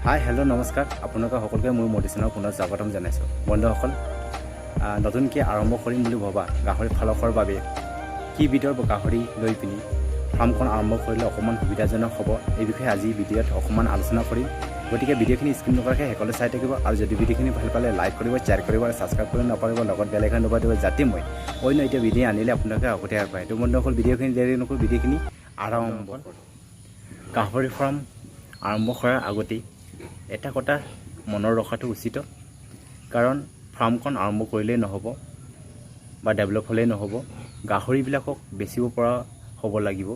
হাই, hello', নমস্কাৰ। আপোনালোক সকলোকে মোৰ মডিচনৰ পুনৰ স্বাগতম জনাইছোঁ। বন্ধুসকল, নতুনকৈ আৰম্ভ কৰিম বুলি ভবা গাহৰি পালকৰ বাবে কি বিধৰ গাহৰি লৈ পিনি ফাৰ্মখন আৰম্ভ কৰিলে অকণমান সুবিধাজনক হ'ব, এই বিষয়ে আজি ভিডিঅ'ত অকণমান আলোচনা কৰিম। গতিকে ভিডিঅ'খিনি স্কিপ নকৰাকৈ শেষলৈ চাই থাকিব আৰু যদি ভিডিঅ'খিনি ভাল পালে লাইক কৰিব, শ্বেয়াৰ কৰিব আৰু ছাবস্ক্ৰাইব কৰিব নাপাহৰিব। লগত বেল আইকন দবাই দিব, যাতে মই অন্য এতিয়া ভিডিঅ' আনিলে আপোনালোকে আগতীয়াকৈ পায়। তো বন্ধুসকল, ভিডিঅ'খিনি দেৰি নকৰোঁ, ভিডিঅ'খিনি আৰম্ভ কৰোঁ। গাহৰি ফাৰ্ম আৰম্ভ কৰাৰ আগতেই এটা কথা মনত ৰখাটো উচিত, কাৰণ ফাৰ্মখন আৰম্ভ কৰিলেই নহ'ব বা ডেভেলপ হ'লেই নহ'ব, গাহৰিবিলাকক বেচিব পৰা হ'ব লাগিব।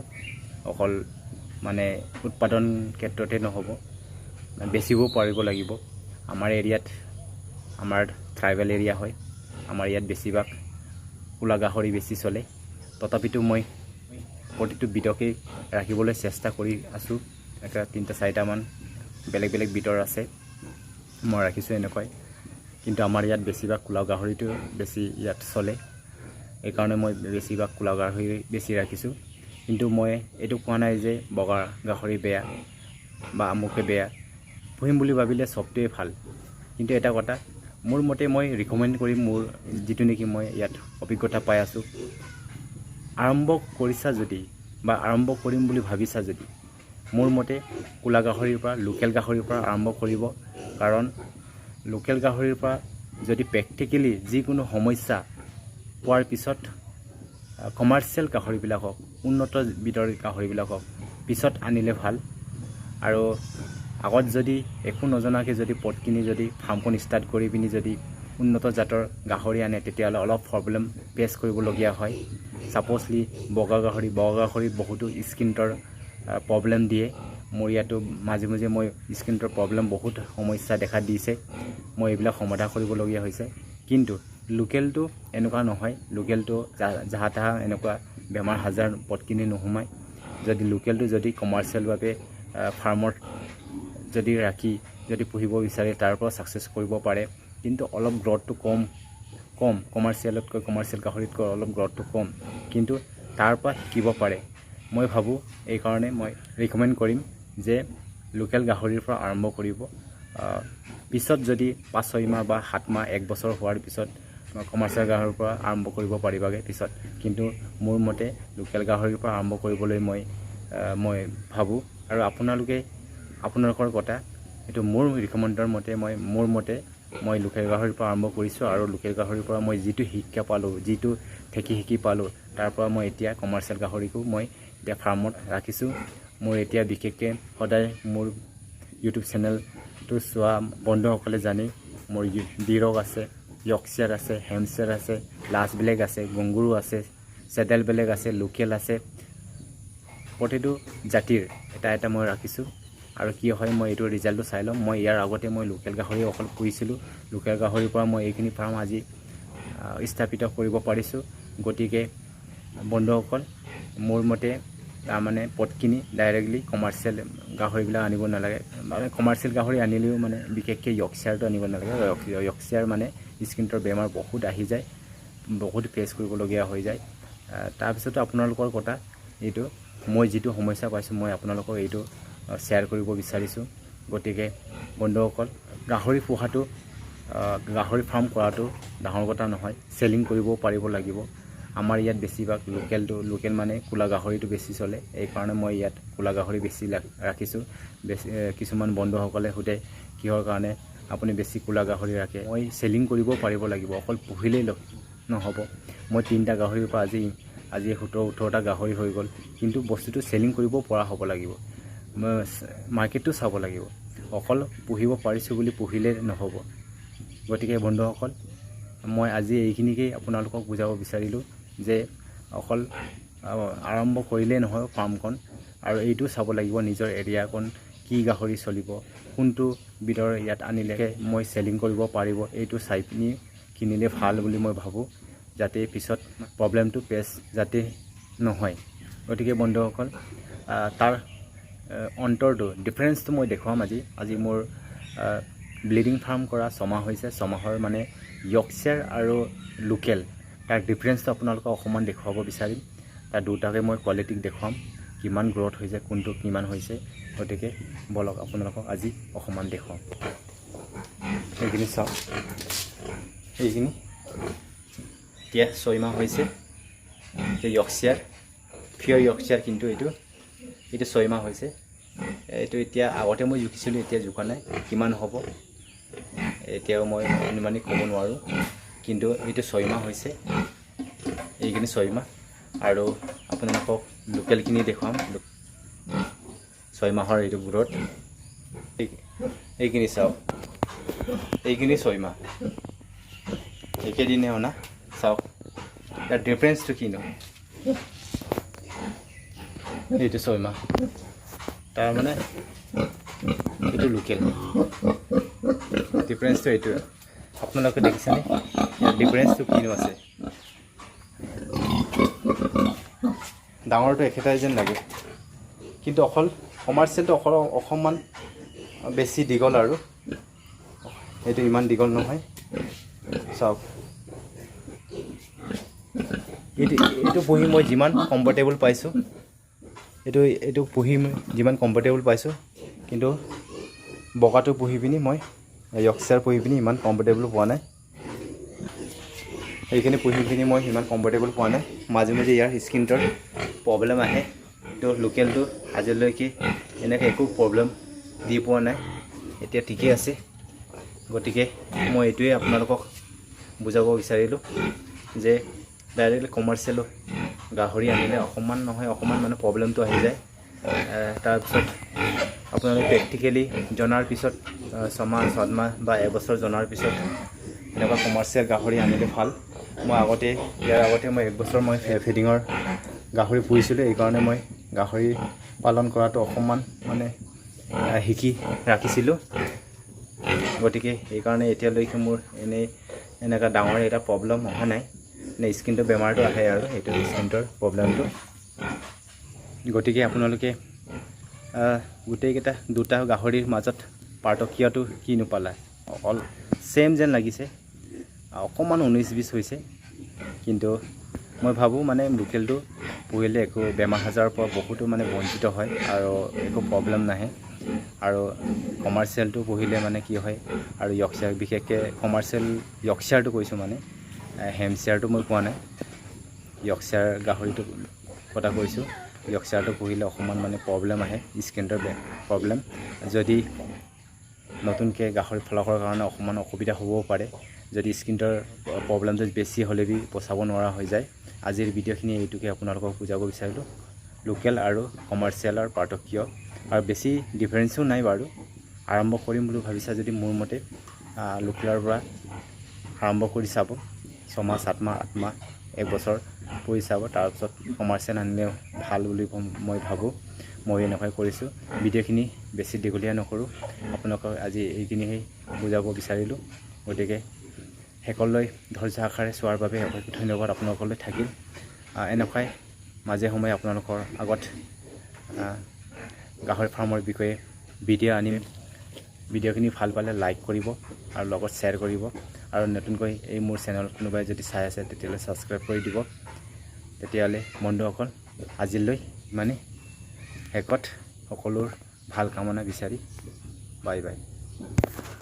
অকল মানে উৎপাদন ক্ষেত্ৰতে নহ'ব, বেচিবও পাৰিব লাগিব। আমাৰ এৰিয়াত, আমাৰ ট্ৰাইবেল এৰিয়া হয়, আমাৰ ইয়াত বেছিভাগ ক'লা গাহৰি বেছি চলে। তথাপিতো মই প্ৰতিটো বিধকেই ৰাখিবলৈ চেষ্টা কৰি আছোঁ। এটা, তিনিটা, চাৰিটামান বেলেগ বেলেগ বিধৰ আছে, মই ৰাখিছোঁ এনেকুৱাই। কিন্তু আমাৰ ইয়াত বেছিভাগ ক'লা গাহৰিটো বেছি ইয়াত চলে, সেইকাৰণে মই বেছিভাগ ক'লা গাহৰি বেছি ৰাখিছোঁ। কিন্তু মই এইটো কোৱা নাই যে বগা গাহৰি বেয়া বা আমুকে বেয়া। পুহিম বুলি ভাবিলে চবটোৱে ভাল। কিন্তু এটা কথা, মোৰ মতে মই ৰিকমেণ্ড কৰিম, মোৰ যিটো নেকি মই ইয়াত অভিজ্ঞতা পাই আছোঁ, আৰম্ভ কৰিছা যদি বা আৰম্ভ কৰিম বুলি ভাবিছা যদি, মোৰ মতে ক'লা গাহৰিৰ পৰা, লোকেল গাহৰিৰ পৰা আৰম্ভ কৰিব। কাৰণ লোকেল গাহৰিৰ পৰা যদি প্ৰেক্টিকেলি যিকোনো সমস্যা পোৱাৰ পিছত কমাৰ্চিয়েল গাহৰিবিলাকক, উন্নত বিধৰ গাহৰিবিলাকক পিছত আনিলে ভাল। আৰু আগত যদি একো নজনাকৈ যদি পট কিনি যদি ফাৰ্মখন ষ্টাৰ্ট কৰি পিনি যদি উন্নত জাতৰ গাহৰি আনে, তেতিয়াহ'লে অলপ প্ৰব্লেম ফেচ কৰিবলগীয়া হয়। ছাপ'জলি বগা গাহৰি, বগা গাহৰিত বহুতো স্কিনৰ প্ৰব্লেম দিয়ে। মোৰ ইয়াতো মাজে মাজে মই স্কিনৰ প্ৰব্লেম, বহুত সমস্যা দেখা দিছে। মই এইবিলাক সমাধান কৰিবলগীয়া হৈছে। কিন্তু লোকেলটো এনেকুৱা নহয়। লোকেলটো যাহা তাহা এনেকুৱা বেমাৰ আজাৰ পটকিনি নোসোমায়। যদি লোকেলটো যদি কমাৰ্চিয়েলভাৱে ফাৰ্মত যদি ৰাখি যদি পুহিব বিচাৰে, তাৰ পৰা ছাকচেছ কৰিব পাৰে। কিন্তু অলপ গ্ৰ'থটো কম কম কমাৰ্চিয়েলতকৈ, কমাৰ্চিয়েল গাহৰিতকৈ অলপ গ্ৰ'থটো কম, কিন্তু তাৰ পৰা শিকিব পাৰে, মই ভাবোঁ। এইকাৰণে মই ৰিকমেণ্ড কৰিম যে লোকেল গাহৰিৰ পৰা আৰম্ভ কৰিব। পিছত যদি 5-6 মাহ বা 7 মাহ, এক বছৰ হোৱাৰ পিছত কমাৰ্চিয়েল গাহৰিৰ পৰা আৰম্ভ কৰিব পাৰিবাগৈ পিছত। কিন্তু মোৰ মতে লোকেল গাহৰিৰ পৰা আৰম্ভ কৰিবলৈ মই ভাবোঁ। আৰু আপোনালোকে আপোনালোকৰ কথা, এইটো মোৰ ৰিকমেণ্ডৰ মতে, মই মোৰ মতে মই লোকেল গাহৰিৰ পৰা আৰম্ভ কৰিছোঁ আৰু লোকেল গাহৰিৰ পৰা মই যিটো শিক্ষা পালোঁ, যিটো থাকি শিকি পালোঁ, তাৰ পৰা মই এতিয়া কমাৰ্চিয়েল গাহৰিকো মই এতিয়া ফাৰ্মত ৰাখিছোঁ। মোৰ এতিয়া বিশেষকৈ সদায় মোৰ ইউটিউব চেনেলটো চোৱা বন্ধুসকলে জানেই, মোৰ ডিৰক আছে, য়ৰ্কচিয়াৰ আছে, হেমচিয়াৰ আছে, লাছ ব্লেক আছে, গংগুৰু আছে, চেডেল ব্লেক আছে, লোকেল আছে। প্ৰতিটো জাতিৰ এটা এটা মই ৰাখিছোঁ। আৰু কি হয়, মই এইটো ৰিজাল্টটো চাই ল'ম। মই ইয়াৰ আগতে মই লোকেল গাহৰি অকল পুহিছিলোঁ। লোকেল গাহৰিৰ পৰা মই এইখিনি ফাৰ্ম আজি স্থাপিত কৰিব পাৰিছোঁ। গতিকে বন্ধুসকল, মোৰ মতে তাৰমানে পটকিনি ডাইৰেক্টলি কমাৰ্চিয়েল গাহৰিবিলাক আনিব নালাগে। মানে কমাৰ্চিয়েল গাহৰি আনিলেও মানে বিশেষকৈ য়ৰ্কচিয়াৰটো আনিব নালাগে। য়ৰ্কচিয়াৰ মানে স্কিনৰ বেমাৰ বহুত আহি যায়, বহুত ফেচ কৰিবলগীয়া হৈ যায়। তাৰপিছতো আপোনালোকৰ কথা এইটো, মই যিটো সমস্যা পাইছোঁ, মই আপোনালোকক এইটো শ্বেয়াৰ কৰিব বিচাৰিছোঁ। গতিকে বন্ধুসকল, গাহৰি পোহাটো, গাহৰি ফাৰ্ম কৰাটো ডাঙৰ কথা নহয়, চেলিং কৰিবও পাৰিব লাগিব। আমাৰ ইয়াত বেছিভাগ লোকেলটো, লোকেল মানে ক'লা গাহৰিটো বেছি চলে। এইকাৰণে মই ইয়াত ক'লা গাহৰি বেছি ৰাখিছোঁ। বেছি কিছুমান বন্ধুসকলে সোধে, কিহৰ কাৰণে আপুনি বেছি ক'লা গাহৰি ৰাখে? মই চেলিং কৰিব পাৰিব লাগিব, অকল পুহিলেই নহ'ব। মই তিনিটা গাহৰিৰ পৰা আজি 17-18টা গাহৰি হৈ গ'ল। কিন্তু বস্তুটো চেলিং কৰিব পৰা হ'ব লাগিব, মাৰ্কেটটো চাব লাগিব। অকল পুহিব পাৰিছোঁ বুলি পুহিলে নহ'ব। গতিকে বন্ধুসকল, মই আজি এইখিনিকেই আপোনালোকক বুজাব বিচাৰিলোঁ যে অকল আৰম্ভ কৰিলেই নহয় ফাৰ্মখন, আৰু এইটো চাব লাগিব নিজৰ এৰিয়াকণ কি গাহৰি চলিব, কোনটো বিধৰ ইয়াত আনিলে মই চেলিং কৰিব পাৰিব, এইটো চাই পিনি কিনিলে ভাল বুলি মই ভাবোঁ, যাতে পিছত প্ৰব্লেমটো ফেচ যাতে নহয়। গতিকে বন্ধুসকল, তাৰ অন্তৰটো, ডিফাৰেঞ্চটো মই দেখুৱাম আজি। আজি মোৰ ব্ৰিডিং ফাৰ্ম কৰা 6 মাহ হৈছে। 6 মাহৰ মানে য়ৰ্কচিয়াৰ আৰু লোকেল, তাৰ ডিফাৰেঞ্চটো আপোনালোকক অকণমান দেখুৱাব বিচাৰিম। তাৰ দুটাকে মই কোৱালিটিক দেখুৱাম। কিমান গ্ৰ'থ হৈছে, কোনটো কিমান হৈছে। গতিকে বলক আপোনালোকক আজি অকণমান দেখুৱাওঁ। এইখিনি চাওক, এইখিনি এতিয়া 6 মাহ হৈছে। এতিয়া য়ৰ্কচিয়াৰ, পিয়ৰ য়ৰ্কচিয়াৰ। কিন্তু এইটো এইটো 6 মাহ হৈছে। এইটো এতিয়া আগতে মই জুখিছিলোঁ, এতিয়া জোখা নাই। কিমান হ'ব এতিয়াও মই অনুমানিক ক'ব নোৱাৰোঁ, কিন্তু এইটো 6 মাহ হৈছে। এইখিনি 6 মাহ। আৰু আপোনালোকক লোকেলখিনি দেখুৱাম, 6 মাহৰ এইটো গ্ৰ'থ। এইখিনি চাওক, এইখিনি 6 মাহ, একেদিনে অনা। চাওক ইয়াৰ ডিফাৰেঞ্চটো কিনো। এইটো 6 মাহ, তাৰমানে এইটো লোকেল। ডিফাৰেঞ্চটো এইটোৱে। আপোনালোকে দেখিছেনে ইয়াৰ ডিফাৰেঞ্চটো কিনো আছে? ডাঙৰটো একেটাই যেন লাগে, কিন্তু অকল কমাৰ্চিয়েলটো অকল অকণমান বেছি দীঘল আৰু এইটো ইমান দীঘল নহয়। চাওক, এইটো এইটো পুহি মই যিমান কমফৰ্টেবল পাইছোঁ, এইটো এইটো পুহি মই যিমান কমফৰ্টেবল পাইছোঁ, কিন্তু বগাটো পুহি পিনি, মই য়ৰ্কচিয়াৰ পুহি পিনি ইমান কমফৰ্টেবল পোৱা নাই। সেইখিনি পুহি পিনি মই সিমান কমফৰ্টেবল পোৱা নাই। মাজে মাজে ইয়াৰ স্কিনটোৰ প্ৰব্লেম আহে। তো লোকেলটো আজিলৈকে এনেকৈ একো প্ৰব্লেম দি পোৱা নাই, এতিয়া ঠিকেই আছে। গতিকে মই এইটোৱে আপোনালোকক বুজাব বিচাৰিলোঁ যে ডাইৰেক্টলি কমাৰ্চিয়েল গাহৰি আনিলে অকণমান নহয় অকণমান মানে প্ৰব্লেমটো আহি যায়। তাৰপিছত আপোনালোকে প্ৰেক্টিকেলি জনাৰ পিছত, 6 মাহ, 7 মাহ বা এবছৰ জনাৰ পিছত এনেকুৱা কমাৰ্চিয়েল গাহৰি আনিলে ভাল। মই আগতে, ইয়াৰ আগতে মই এক বছৰ মই ফিডিঙৰ গাহৰি পুহিছিলোঁ। এইকাৰণে মই গাহৰি পালন কৰাটো অকণমান মানে শিকি ৰাখিছিলোঁ। গতিকে সেইকাৰণে এতিয়ালৈকে মোৰ এনেই এনেকুৱা ডাঙৰ এটা প্ৰব্লেম অহা নাই। মানে স্কিনটো বেমাৰটো আহে আৰু সেইটো স্কিনটোৰ প্ৰব্লেমটো। গতিকে আপোনালোকে গোটেইকেইটা দুটা গাহৰিৰ মাজত পাৰ্থক্যটো কি নাপালা। অকল ছেইম যেন লাগিছে, অকণমান 19-20 হৈছে। কিন্তু মই ভাবোঁ মানে লোকেলটো পুহিলে একো বেমাৰ আজাৰৰ পৰা বহুতো মানে বঞ্চিত হয় আৰু একো প্ৰব্লেম নাহে। আৰু কমাৰ্চিয়েলটো পুহিলে মানে কি হয়, আৰু য়ৰ্কচিয়াৰ, বিশেষকৈ কমাৰ্চিয়েল য়ৰ্কচিয়াৰটো কৈছোঁ, মানে হেমচিয়াৰটো মই কোৱা নাই, য়ৰ্কচিয়াৰ গাহৰিটো কথা কৈছোঁ। য়ৰ্কচিয়াৰটো পুহিলে অকণমান মানে প্ৰব্লেম আহে, স্কিনটোৰ প্ৰব্লেম। যদি নতুনকৈ গাহৰি পালকৰ কাৰণে অকণমান অসুবিধা হ'বও পাৰে, যদি স্কিনটোৰ প্ৰব্লেমটো বেছি হ'লে বি বচাব নোৱাৰা হৈ যায়। আজিৰ ভিডিঅ'খিনি এইটোকে আপোনালোকক বুজাব বিচাৰিলোঁ, লোকেল আৰু কমাৰ্চিয়েলৰ পাৰ্থক্য। আৰু বেছি ডিফাৰেঞ্চো নাই বাৰু। আৰম্ভ কৰিম বুলি ভাবিছা যদি মোৰ মতে লোকেলৰ পৰা আৰম্ভ কৰি চাব। 6 মাহ, 7 মাহ, 8 মাহ, এক বছৰ পুহি চাব, তাৰপিছত কমাৰ্চিয়েল আনিলে ভাল বুলি মই ভাবোঁ। মই এনেকুৱাই কৰিছোঁ। ভিডিঅ'খিনি বেছি দীঘলীয়া নকৰোঁ, আপোনালোকক আজি এইখিনিহে বুজাব বিচাৰিলোঁ। গতিকে শেষলৈ ধৈৰ্য আকাৰে চোৱাৰ বাবে অশেষ ধন্যবাদ আপোনালোকলৈ থাকিল। এনেকুৱাই মাজে সময়ে আপোনালোকৰ আগত গাহৰি ফাৰ্মৰ বিষয়ে ভিডিঅ' আনিম। ভিডিঅ'খিনি ভাল পালে লাইক কৰিব আৰু লগত শ্বেয়াৰ কৰিব। আৰু নতুনকৈ এই মোৰ চেনেলত কোনোবাই যদি চাই আছে, তেতিয়াহ'লে ছাবস্ক্ৰাইব কৰি দিব। তেতিয়াহ'লে বন্ধুসকল, আজিলৈ ইমানেই। শেষত সকলোৰ ভাল কামনা বিচাৰি বাই বাই।